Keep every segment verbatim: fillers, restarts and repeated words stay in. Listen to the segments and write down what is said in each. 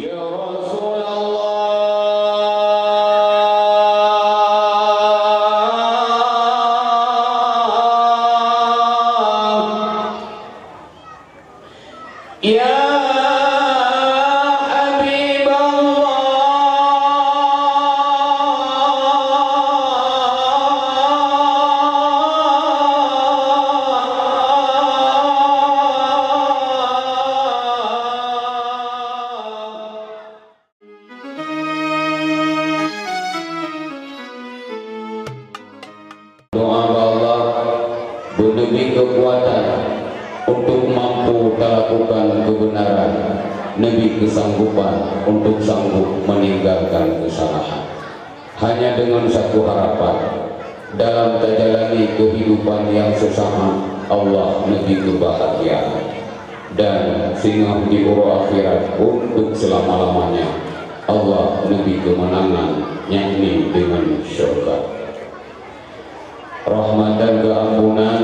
Ya Rasulullah, ya Habiballah. Doa bak Allah, beuneubri keukuatan untuk mampu talakukan keubeunaran, neubri keusanggopan untuk sanggob meuninggalkan keusalahan. Hanya deungon sapeue harapan, dalam tajalani keuhidupan nyang seusahat, Allah neubri keubahgiaan, dan singoh di uroe akhirat untuk seulama-lamanya, Allah neubri keumeunangan, yakni deungon syeuruga. Rahmatan keuampunan,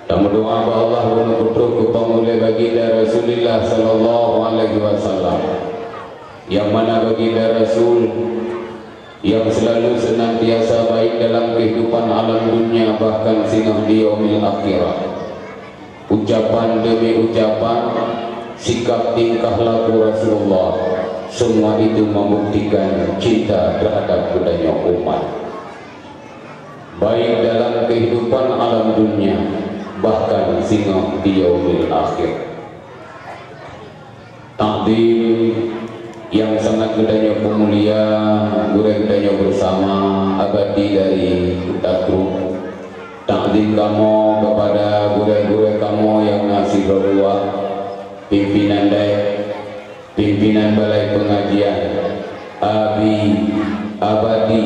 tameudoa bak Allah keuneuk peutrok keu pangulée Baginda Rasulullah sallallahu alaihi wasallam, nyang mana Baginda Rasul nyang seulalu seunantiasa baik dalam keuhidupan alam dunia bahkan singoh di yaumil akhirah. Ucapan demi ucapan, sikap tingkah laku Rasulullah, semua itu membuktikan cinta terhadap geutanyoe umat. Baik dalam kehidupan alam dunia, bahkan singoh di yaumil akhir. Takdim nyang sangat geutanyoe peumulia, gurée geutanyoe beusama, Abati dari Kuta Krueng. Takdim kamoe keupada gurée-gurée kamoe nyang na sidroe dua, pimpinan dae-, pimpinan balai peungajian, Abi, Abati,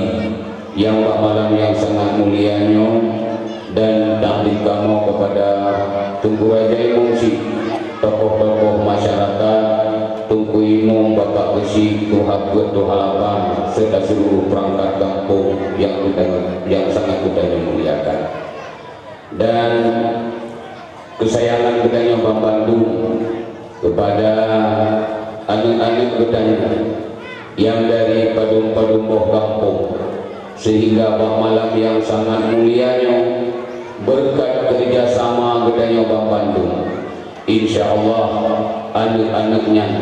nyang bak malam nyang sangat mulia nyoe, dan takdim kamoe keupada Teungku Raja Imum Syik, tokoh-tokoh masyarakat, Teungku Imum, Bapak Geuchik, Tuha Peuet, Tuha Lapan, serta seluruh perangkat gampông nyang geutanyoe, nyang sangat geutanyoe muliakan. Dan keusayangan geutanyoe banmandum, keupada aneuëk-aneuëk geutanyoe nyang dari padum-padum boh gampông, seuhingga bak malam nyang sangat mulia nyoe, beureukat keureuja sama geutanyoe banmandum, insya Allah, aneuëk-aneuëk nyan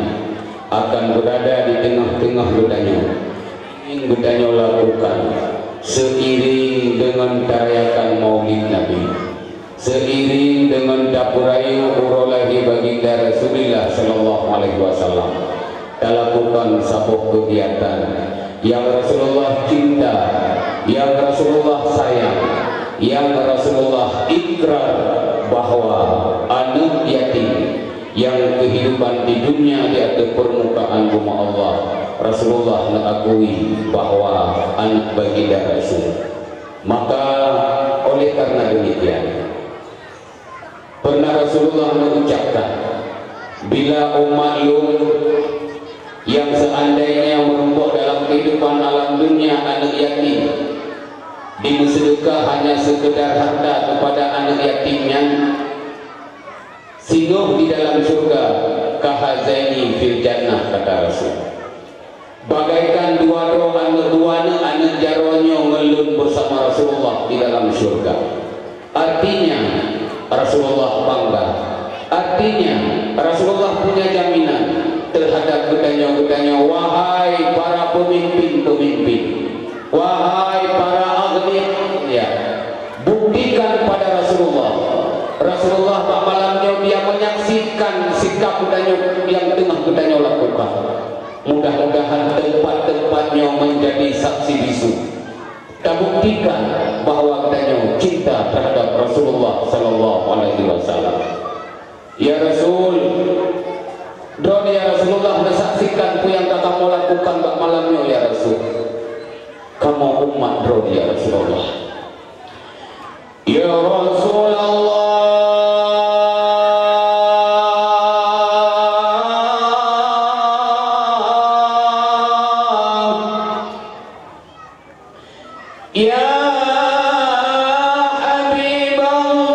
akan beurada di teungoh-teungoh geutanyoe. Nyang geutanyoe lakukan seuiréng deungon tarayakan Maulid Nabi. Seuiréng deungon tapeurayeuk uroe lahé Baginda Rasulullah sallallahu alaihi wasallam, talakukan saboh keugiatan nyang Rasulullah cinta, nyang Rasulullah sayang, nyang Rasulullah ikrar bahwa aneuëk yatim nyang keuhidupan di dunia di ateueh peurmukaan bumoe Allah, Rasulullah neuakui bahwa aneuëk Baginda Rasul. Maka, oleh karena demikian, pernah Rasulullah mengucapkan, "Bila umat lôn nyang seandainya meurumpok dalam kehidupan alam dunia aneuëk yatim, dimeuseudeukah hanya sekedar harta kepada aneuëk yatim nyan, singoh di dalam syurga, kahazaini fil jannah," kata Rasul. Bagaikan dua droe aneuëk, dua aneuëk, aneuëk jaroe nyoe ngon lôn bersama Rasulullah di dalam syurga. Artinya, Rasulullah bangga. Artinya, Rasulullah punya jaminan terhadap geutanyoe, geutanyoe, wahai para pemimpin-pemimpin, wahai para aghnia, ya, buktikan pada Rasulullah. Rasulullah bak malam nyoe dia menyaksikan sikap geutanyoe nyang teungoh geutanyoe lakukan. Mudah-mudahan teumpat-teumpat nyoe menjadi saksi bisu tabuktikan bahwa geutanyoe cinta terhadap Rasulullah sallallahu alaihi wasallam. Ya Rasul, droeneuh ya Rasulullah neusaksikan peue nyang ka kamoe lakukan bak malam nyoe ya Rasul. Kamoe umat droeneuh ya Rasulullah. Ya Rasulullah. Ya Habiballah.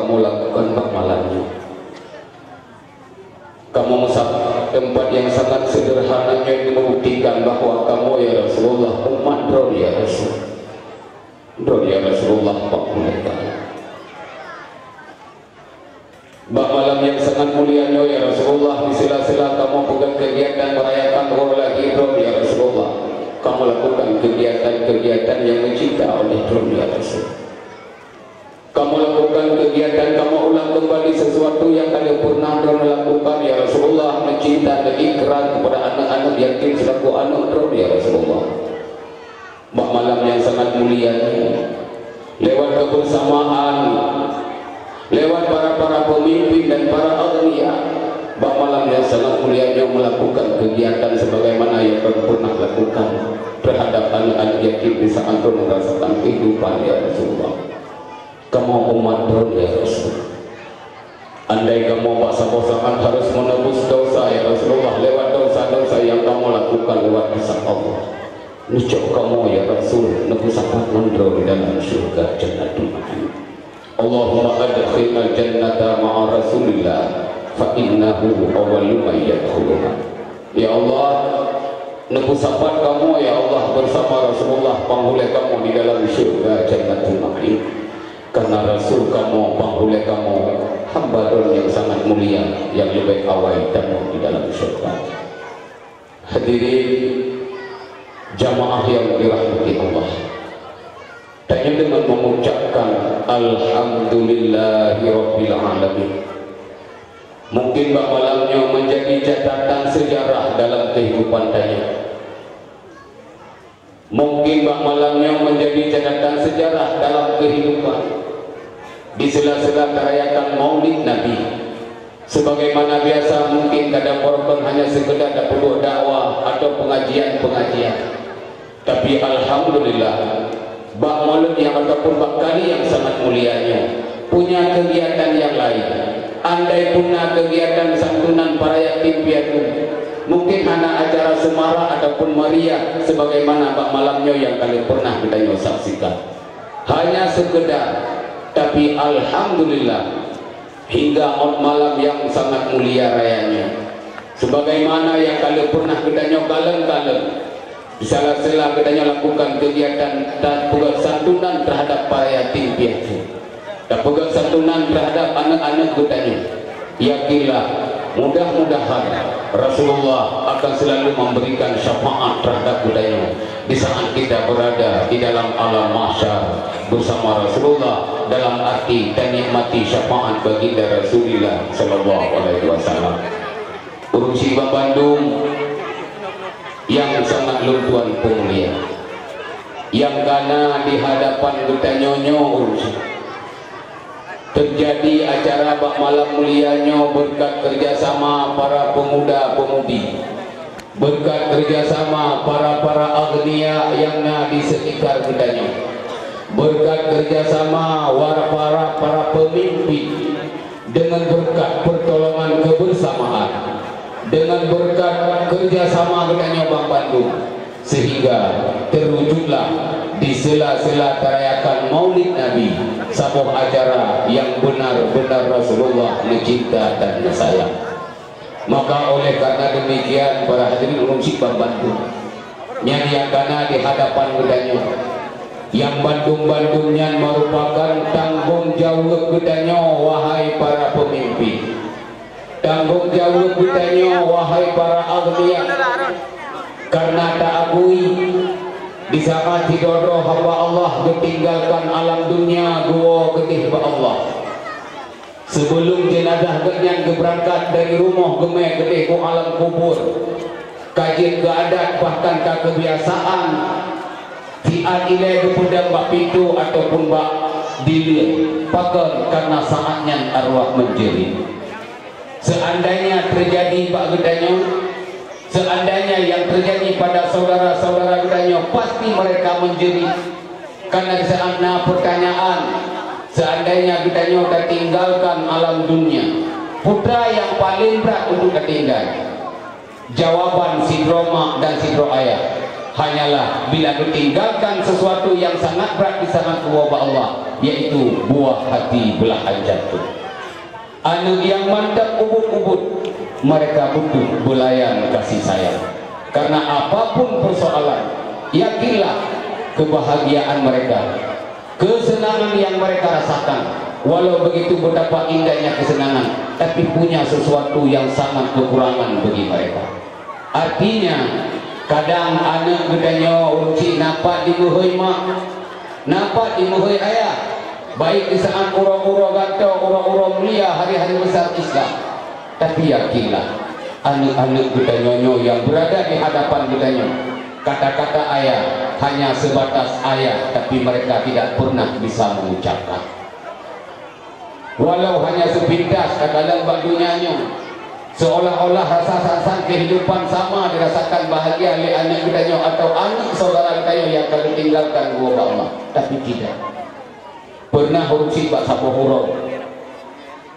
kamoe lakukan bak malam nyoe. Kamoe meusapat teumpat nyang sangat seudeurhana nyoe meubuktikan bahwa kamoe, ya Rasulullah, umat Droe, ya Rasul. Droe, ya Rasulullah, bak mulia kamoe. Bak malam nyang sangat mulia nyoe, ya Rasulullah, di sela-sela kamoe peugah keugiatan merayakan uroe lahé Droe, ya Rasulullah, kamoe lakukan keugiatan-keugiatan nyang neucinta oleh Droe, ya Rasul. Kamoe lakukan keugiatan, kamoe ulang keumbali sesuatu nyang ka lheueh peureunah Droeneuh lakukan, ya Rasulullah, meucinta dan ikrar kepada aneuk-aneuk yatim selaku aneuk Droeneuh, ya Rasulullah. Bak malam nyang sangat mulia nyoe, lewat kebersamaan, lewat para-para peumimpin dan para aghnia, bak malam nyang sangat mulia nyoe melakukan keugiatan sebagaimana nyang Droeneuh peureunah lakukan terhadap aneuk-aneuk yatim di saat Droeneuh merasakan kehidupan, ya Rasulullah. Kamoe umat Droeneuh, ya Rasul. Andai kamoe bak saboh saat harus meunebus desya, ya Rasulullah, lewat desya-desya nyang kamoe lakukan lewat desya Allah, neucok kamoe, ya Rasul, neupeusapat ngon Droeneuh di dalam syurga Jannatul Na'im. Allahumma adkhilnal jannata ma'a Rasulillah, fa innahu awwalu man yadkhuluha. Ya Allah, neupeusapat kamoe, ya Allah, bersama Rasulullah panghulée kamoe di dalam syurga Jannatul Na'im. Karena Rasul kamoe panghulée kamoe hamba Droeneuh nyang sangat mulia, nyang leubeh awai tamong di dalam syurga. Hadirin jamaah yang dirahmati Allah, tanyoe deungon mengucapkan alhamdulillahirabbil alamin. Mungkin bak malam nyoe menjadi catatan sejarah dalam kehidupan tanyoe. Mungkin bak malam nyoe menjadi catatan sejarah dalam kehidupan. Di sela-sela tarayakan Maulid Nabi, sebagaimana biasa mungkin kadang barokon hanya sekedar tapeubuet dakwah atau pengajian-pengajian. Tapi alhamdulillah, bak Maulid nyang ataupun bak kali nyang sangat mulia nyoe, punya kegiatan nyang lain. Andai pun na kegiatan santunan para yatim piatu, mungkin hana acara semarak ataupun meriah sebagaimana bak malam nyoe nyang ka lheueh peureunah geutanyoe saksikan. Hanya sekedar, tapi alhamdulillah, hingga ot malam nyang sangat mulia raya nyoe. Sebagaimana nyang ka lheueh peureunah geutanyoe kalon-kalon, di sela-sela geutanyoe lakukan kegiatan tapeugét santunan terhadap para yatim piatu, tapeugét santunan terhadap aneuk-aneuk geutanyoe. Yakinlah, mudah-mudahan Rasulullah akan selalu memberikan syafaat terhadap geutanyoe di saat kita berada di dalam alam mahsyar bersama Rasulullah, dalam arti tanikmati syafaat baginda Rasulillah sallallahu alaihi wasallam. Ureuëng syiek bandum nyang sangat lôn tuan peumulia, nyang ka na di hadapan geutanyoe nyoe ureuëng syiek. Terjadi acara bak malam mulia nyoe beureukat keureuja sama para peumuda-peumudi, beureukat keureuja sama para-para aghnia nyang na di sekitar geutanyoe, beureukat keureuja sama wara para, para peumimpin, deungon beureukat peurtolongan keubeusamaan, deungon beureukat keureuja sama geutanyoe banmandum, sehingga teurujutlah di sela-sela tarayakan Maulid Nabi saboh acara nyang beunar-beunar Rasulullah neucinta dan neusayang. Maka oleh karena demikian, para hadirin ulôn syiek banmandum, nyan nyang ka na di hadapan geutanyoe, nyang bandum-bandum nyan meurupakan tanggong jaweueb geutanyoe, wahai para peumimpin. Tanggong jaweueb geutanyoe, wahai para aghnia, karena ta-akui, di saat sidroe-droe hamba Allah geutinggalkan alam dunia geuwoe keudeh bak Allah. Sibeulom jeunazah geuhnyan geubeurangkat dari rumoh geumé keudeh u alam kubur, ka jeuet keu adat bahkan ka keubiasaan siat ilée geupeudong bak pintoe ataupun bak dilee, pakon karena saat nyan arwah meunjerit. Seandainya terjadi bak geutanyoe, seandainya yang terjadi pada saudara-saudara geutanyoe, pasti mereka menjerit. Karena di saat na pertanyaan, seandainya geutanyoe tatinggalkan alam dunia, peue nyang paleng brat untuk tatinggai? Jawaban sidroe mak dan sidroe ayah, Hanyalah bila ditinggalkan sesuatu yang sangat berat di saat dua bak Allah, yaitu buah hati belahan jantung. Aneuk nyang mantap ubit-ubit, mereka butuh belayan kasih sayang. Karena apapun persoalan, yakinlah kebahagiaan mereka, kesenangan yang mereka rasakan, walau begitu betapa indahnya kesenangan, tapi punya sesuatu yang sangat kekurangan bagi mereka. Artinya, kadang aneuk geutanyoe ureueng chik na pat dimeuhôi mak, na pat dimeuhôi ayah, baik di saat uroe-uroe gantoe, uroe-uroe mulia, hari-hari besar Islam. Tapi yakinlah, aneuk-aneuk geutanyoe nyoe yang berada di hadapan geutanyoe, kata-kata ayah hanya sebatas ayah, tapi mereka tidak pernah bisa mengucapkan. Walau hanya sepintas takalon bak donya nyoe, seolah-olah rasa sansan kehidupan sama dirasakan bahagia lé aneuk geutanyoe atau aneuk saudara geutanyoe nyang ka geutinggalkan dua bak Allah. Tapi tidak. Pernah ureueng chik bak saboh uroe,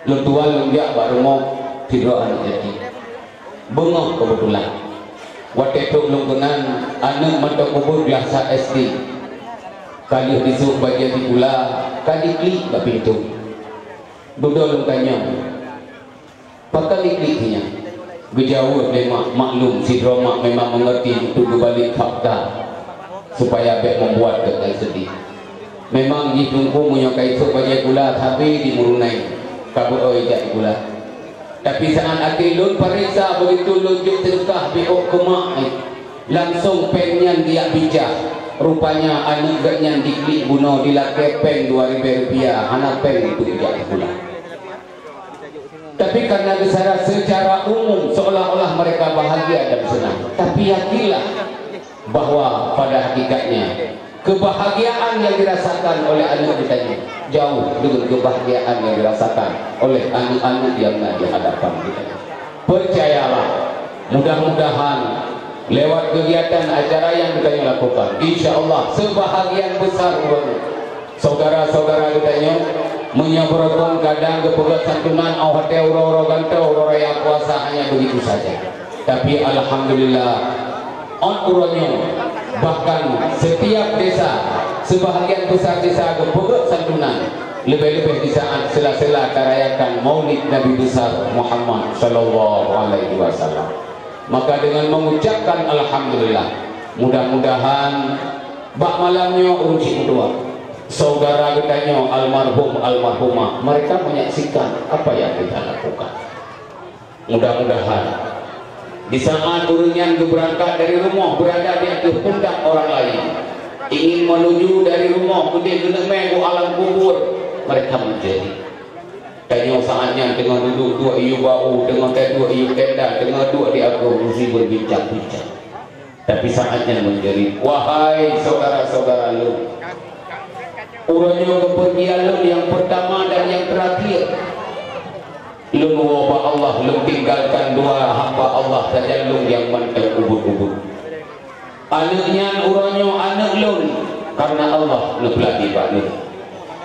lôn tuan lôn jak bak rumoh sidroe aneuk yatim. Beungoh keubeutulan. Watée trok lôn keunan, aneuk mantong ubit glah sa S D. Ka lheueh jisôk bajée sikula, ka jiklik bak pintoe. Dudoe lôn tanyong, "Pakon jiklik si nyan?" Geujaweueb lé mak, maklum sidroe mak memang meungerti untuk geubalek fakta supaya bék membuat geutanyoe seudeh. Memang jih Teungku meunyoe ka jisôk bajée sikula sabe di Meurunai, ka beu-ôi jak sikula. Tapi saat até lôn pareksa, begitu lôn jok seudeukah beuôk keu mak, langsong péng nyan geujak bijah. Rupanya aneuk geuh nyan diklik bunoe dilakée péng dua ribée rupiah, hana péng untuk jak sikula. Tapi karena secara, secara umum seolah-olah mereka bahagia dan senang. Tapi yakinlah, bahwa pada hakikatnya kebahagiaan yang dirasakan oleh aneuk geutanyoe jauh dengan kebahagiaan yang dirasakan oleh aneuk-aneuk yang na di hadapan geutanyoe. Percayalah, mudah-mudahan lewat kegiatan acara yang geutanyoe lakukan, insya Allah sebahagian besar ureueng saudara-saudara geutanyoe, meunyoe beureutung kadang geupeugét santunan óh watée uroe-uroe gantoe, uroe raya puasa, hanya begitu saja. Tapi alhamdulillah, ôt uroe nyoe, bahkan setiap desa, sebahagian besar desa geupeugét santunan, leubeh-leubeh di saat sela-sela tarayakan Maulid Nabi Besar Muhammad sallallahu alaihi wasallam. Maka dengan mengucapkan alhamdulillah, mudah-mudahan bak malam nyoe ureueng chik meutuah, saudara geutanyoe almarhum almarhumah, mereka menyaksikan apa yang kita lakukan. Mudah-mudahan di saat ureueng nyan geubeurangkat dari rumoh, berada di ateueh pundak orang lain, ingin menuju dari rumoh keudeh geuneuk mé u alam kubur, mereka menjadi. Tanyoe saat nyan teungoh duduek duek yue bau, teungoh taduek yue tenda, teungoh duek di ateueh kursi berbincang-bincang. Tapi saat nyan menjerit, "Wahai saudara-saudara lôn, uroe nyoe keupeurgian lôn nyang peurtama dan nyang teurakhir. Lôn woe bak Allah, lôn tinggalkan dua hamba Allah sajan lôn nyang mantong ubit-ubit. Aneuk nyan uroe nyoe aneuk lôn, karena Allah neupeulahé bak lôn.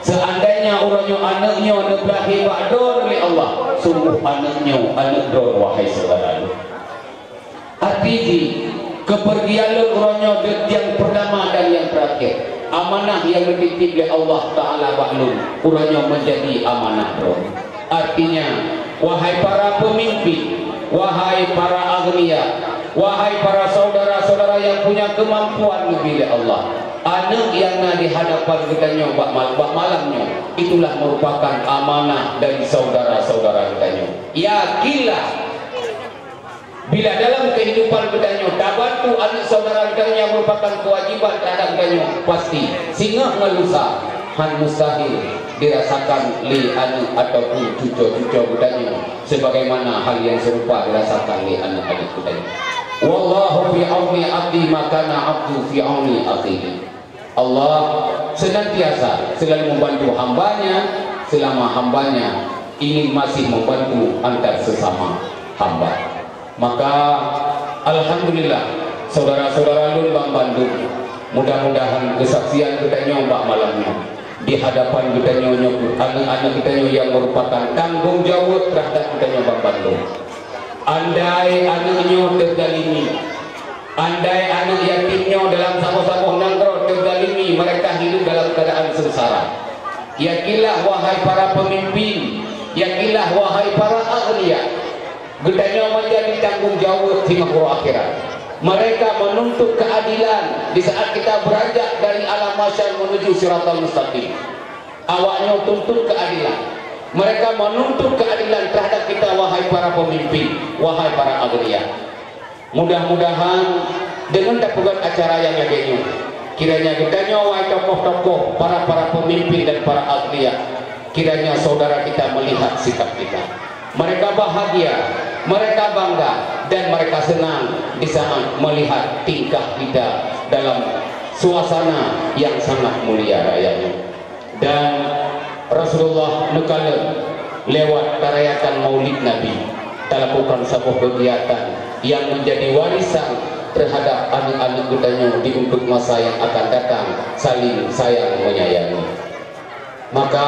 Seandainya uroe nyoe aneuk nyoe neupeulahé bak droeneuh lé Allah, sungguh aneuk nyoe aneuk droeneuh, wahai syedara lôn." Arti jih, keupeurgian lôn uroe nyoe deuh nyang peurtama dan nyang teurakhir. Amanah nyang neutitip lé Allah Taala bak lôn, uroe nyoe meujadi amanah droe. Artinya, wahai para peumimpin, wahai para aghnia, wahai para saudara-saudara nyang punya keumampuan neubri lé Allah, aneuk nyang na di hadapan geutanyoe bak mal-, bak malam nyoe, itulah meurupakan amanah dari saudara-saudara geutanyoe. Yakinlah, bila dalam kehidupan geutanyoe tabantu aneuk saudara geutanyoe nyang meurupakan keuwajiban teuhadap geutanyoe, pasti singoh ngon lusa han mustahil dirasakan lé aneuk ataupun cuco-cuco geutanyoe, sebagaimana hal nyang seurupa dirasakan lé aneuk-aneuk geutanyoe. Wallahu fi auni abdi ma kana abdu fi auni akhihi. Allah senantiasa selalu membantu hamba-Nya selama hamba-Nya ingin masih membantu antar sesama hamba. Maka, alhamdulillah, saudara-saudara lôn bak bandum, mudah-mudahan keusaksian geutanyoe bak malam nyoe di hadapan geutanyoe nyoe, aneuk-aneuk geutanyoe nyang meurupakan tanggong jaweueb teuhadap geutanyoe bak bandum. Andai aneuk nyoe teuzalimi, Andai aneuk yatim nyoe dalam saboh-saboh nanggroe teuzalimi, mereka hidup dalam keadaan sengsara. Yakinlah, wahai para pemimpin, yakinlah, wahai para aghnia, geutanyoe menjadi tanggung jawab di mahsyar akhirat. Mereka menuntut keadilan di saat kita beranjak dari alam mahsyar menuju siratal mustaqim. Awaknyoe tuntut keadilan. Mereka menuntut keadilan terhadap kita, wahai para pemimpin, wahai para aghnia. Mudah-mudahan dengan tapeugét acara nyang lagée nyoe, kiranya geutanyoe, wahai tokoh-tokoh, para-para pemimpin dan para aghnia, kiranya saudara kita melihat sikap kita. Mereka bahagia, mereka bangga, dan mereka senang di saat melihat tingkah kita dalam suasana yang sangat mulia raya nyoe. Dan Rasulullah neukalon lewat tarayakan Maulid Nabi, talakukan saboh kegiatan yang menjadi warisan terhadap aneuk-aneuk geutanyoe di untuk masa yang akan datang, saling sayang menyayangi. Maka,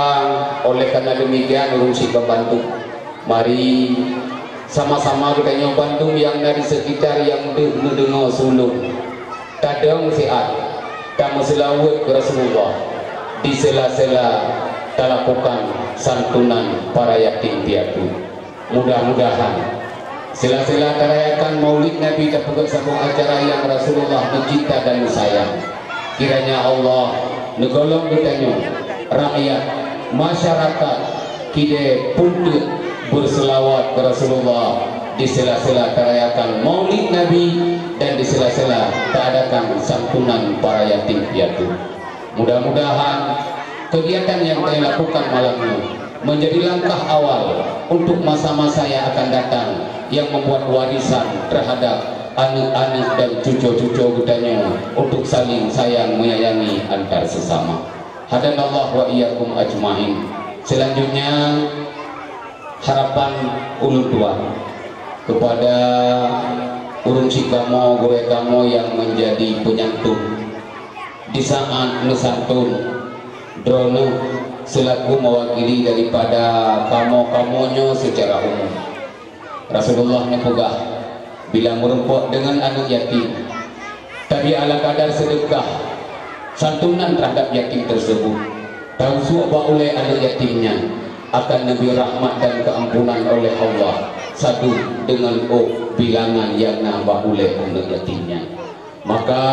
oleh karena demikian, ureuëng syiek bandum, mari sama-sama geutanyoe bandum nyang na di sekitar nyang deuh neudeungoe su ulôn, tadong siat, tameuseulaweuet keu Rasulullah, di sela-sela talakukan santunan para yatim piatu. Mudah-mudahan sela-sela tarayakan Maulid Nabi tapeugét saboh acara nyang Rasulullah neucinta dan neusayang. Kiranya Allah neugohlom geutanyoe, rakyat, masyarakat, kidée peunteuek beuseulaweuet keu Rasulullah di sela-sela tarayakan Maulid Nabi dan di sela-sela taadakan santunan para yatim piatu. Mudah-mudahan kegiatan yang saya lakukan malam ini menjadi langkah awal untuk masa-masa yang akan datang, yang membuat warisan terhadap aneuk-aneuk dan cuco-cuco geutanyoe untuk saling sayang menyayangi antar sesama. Hadanallah wa iyyakum ajmain. Selanjutnya, harapan ulôn tuan kepada ureuëng syiek kamoe, gurée kamoe yang menjadi penyantun. Di saat meusantun, droeneueh selaku mewakili daripada kamoe-kamoe nyoe secara umum. Rasulullah neupeugah, bila meurumpok deungon aneuk yatim, tabi ala kadar sedekah, santunan terhadap yatim tersebut, tausuek bak ulée aneuk yatim nyan, akan neubri rahmat dan keampunan oleh Allah, sadum deungon ôk bilangan nyang na bak ulée aneuk yatim nyan. Maka,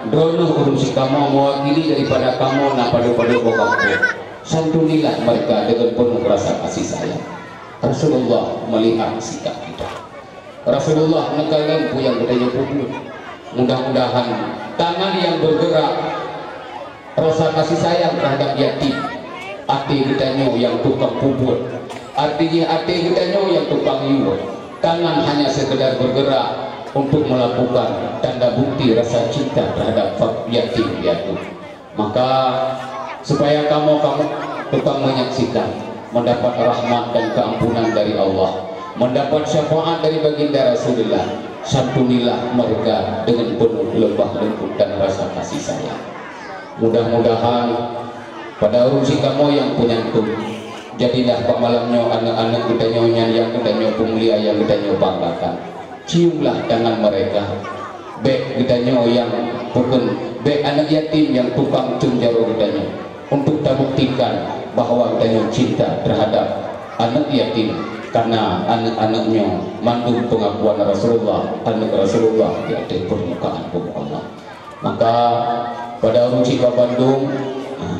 droeneueh ureuëng syiek kamoe mewakili daripada kamoe na padub-padub boh gampông. Santunilah mereka dengan penuh rasa kasih sayang. Rasulullah melihat sikap kita. Rasulullah neukalon peue nyang geutanyoe peubuet. Mudah-mudahan tangan yang bergerak rasa kasih sayang terhadap yatim, até geutanyoe nyang tukang peubuet, artinya até geutanyoe nyang tukang yue, tangan hanya sekedar bergerak untuk melakukan tanda bukti rasa cinta terhadap fa-, yatim piatu. Maka, supaya kamoe-kamoe tukang menyaksikan, mendapat rahmat dan keampunan dari Allah, mendapat syafaat dari Baginda Rasulullah, santunilah mereka dengan penuh lembah lembut dan rasa kasih sayang. Mudah-mudahan pada ureuëng syiek kamoe nyang penyantun, jadilah bak malam nyoe aneuk-aneuk geutanyoe nyan nyang geutanyoe peumulia, nyang geutanyoe banggakan. Ciumlah tangan mereka. Bék geutanyoe nyang bukon, bék aneuk yatim nyang tukang cium jaroe geutanyoe, untuk tabuktikan bahwa geutanyoe cinta terhadap aneuk yatim, karena aneuk-aneuk nyoe mandum pengakuan Rasulullah, aneuk Rasulullah di ateueh permukaan bumoe Allah. Maka, pada ureuëng syiek bandum,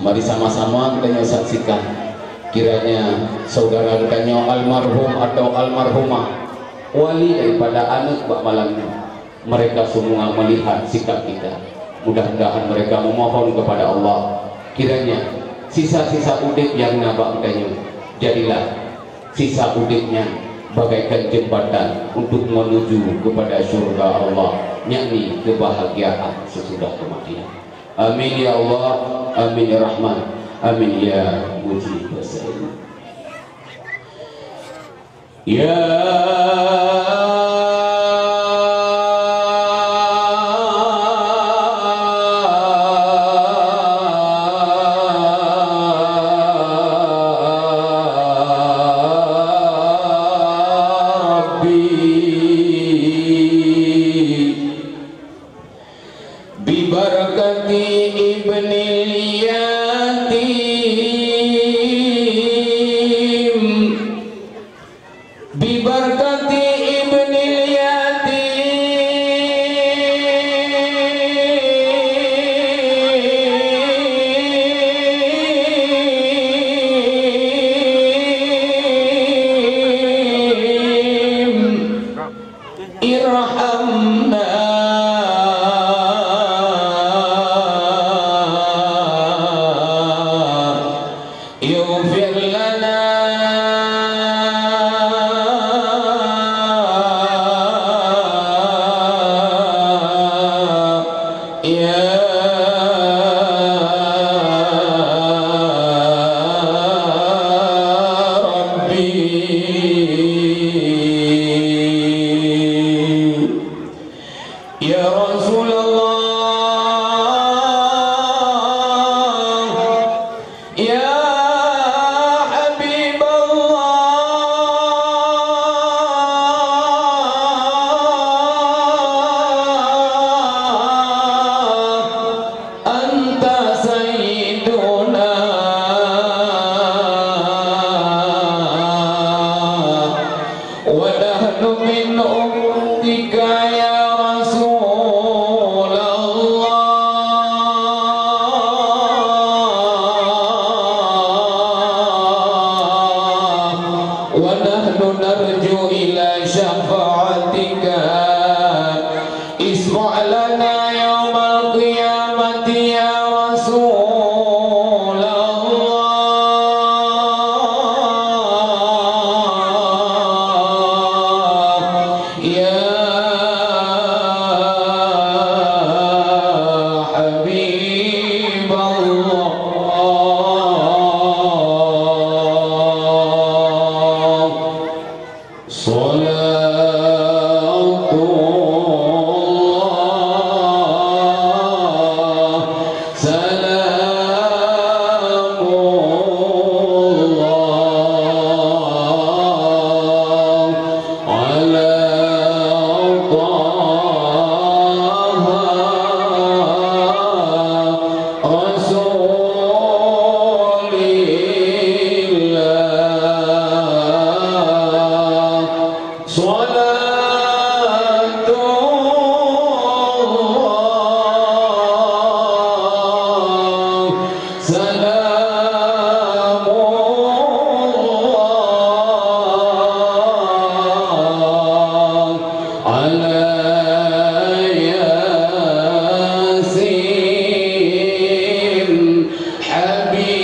mari sama-sama geutanyoe saksikan, kiranya saudara geutanyoe almarhum atau almarhumah, wali daripada aneuk bak malam nyoe, mereka semua melihat sikap kita. Mudah-mudahan mereka memohon kepada Allah, kiranya sisa-sisa udeb nyang na bak geutanyoe, jadilah sisa udeb nyan bagaikan jembatan untuk menuju kepada syurga Allah, yakni kebahagiaan sesudah kematian. Amin ya Allah, amin ya Rahman, amin ya Mujib as-sa'ilin. Ya Rabbi, Bibarakati ibnil yatim, irhamna ighfir lana, ya Rabbi. Ya Rasulullah, ya Habiballah, anta sayyiduna wa nahnu min ummatika ya Rasulullah, wa nahnu narju ila syafa'atika. Isfa' lana yaumal qiyamati ya Rasulullah, ya Habiballah. Salatullah, salamullah ala Taha Rasulillah. Salatullah, salamullah ala Yasin Habibillah.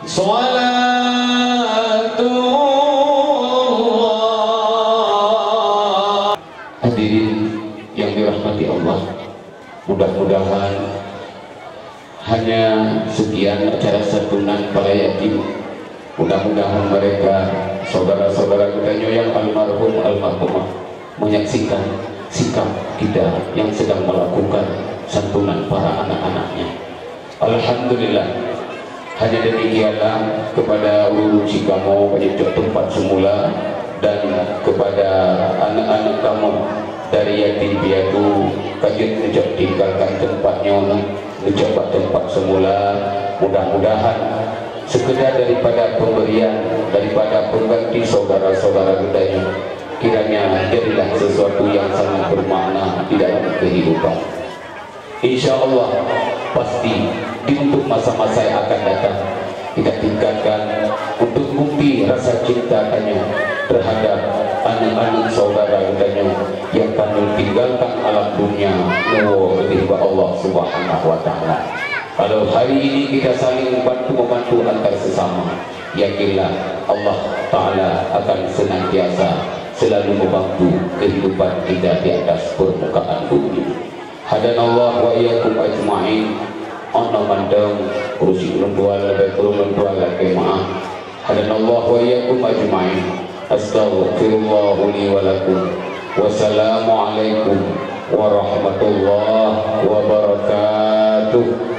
Salatullah. Hadirin yang dirahmati Allah, mudah-mudahan hanya sekian acara santunan para yatim. Mudah-mudahan mereka, saudara-saudara geutanyoe yang almarhum, almarhumah, menyaksikan sikap kita yang sedang melakukan santunan para anak-anaknya. Alhamdulillah. Hanya demikianlah kepada ureuëng-ureuëng sikamoe, panyucok teumpat semula, dan kepada anak-anak kamoe dari yatim piatu, ka jeuet neucok tinggalkan teumpat nyoe, neucok bak teumpat semula. Mudah-mudahan sekedar daripada pemberian daripada pengganti saudara-saudara geutanyoe, kiranya jadilah sesuatu yang sangat bermakna di dalam kehidupan. Insya Allah, pasti di untuk masa-masa yang akan datang, kita tingkatkan untuk bukti rasa cinta tanyoe terhadap aneuk-aneuk saudara geutanyoe yang ka tinggalkan alam dunia, neuwoe keudeh bak Allah Subhanahu wa Taala. Kalau hari ini kita saling bantu-membantu antar sesama, yakinlah Allah Taala akan senantiasa selalu membantu kehidupan kita di atas permukaan bumi. Hadanallah wa iyyakum ajma'in. Ono mantong, urusi ulôn tuan, leubeh kureueng ulôn tuan lakée meu'ah. Hadanallah wa iyyakum ajma'in. Astaghfirullah li wa lakum. Wassalamualaikum warahmatullahi wabarakatuh.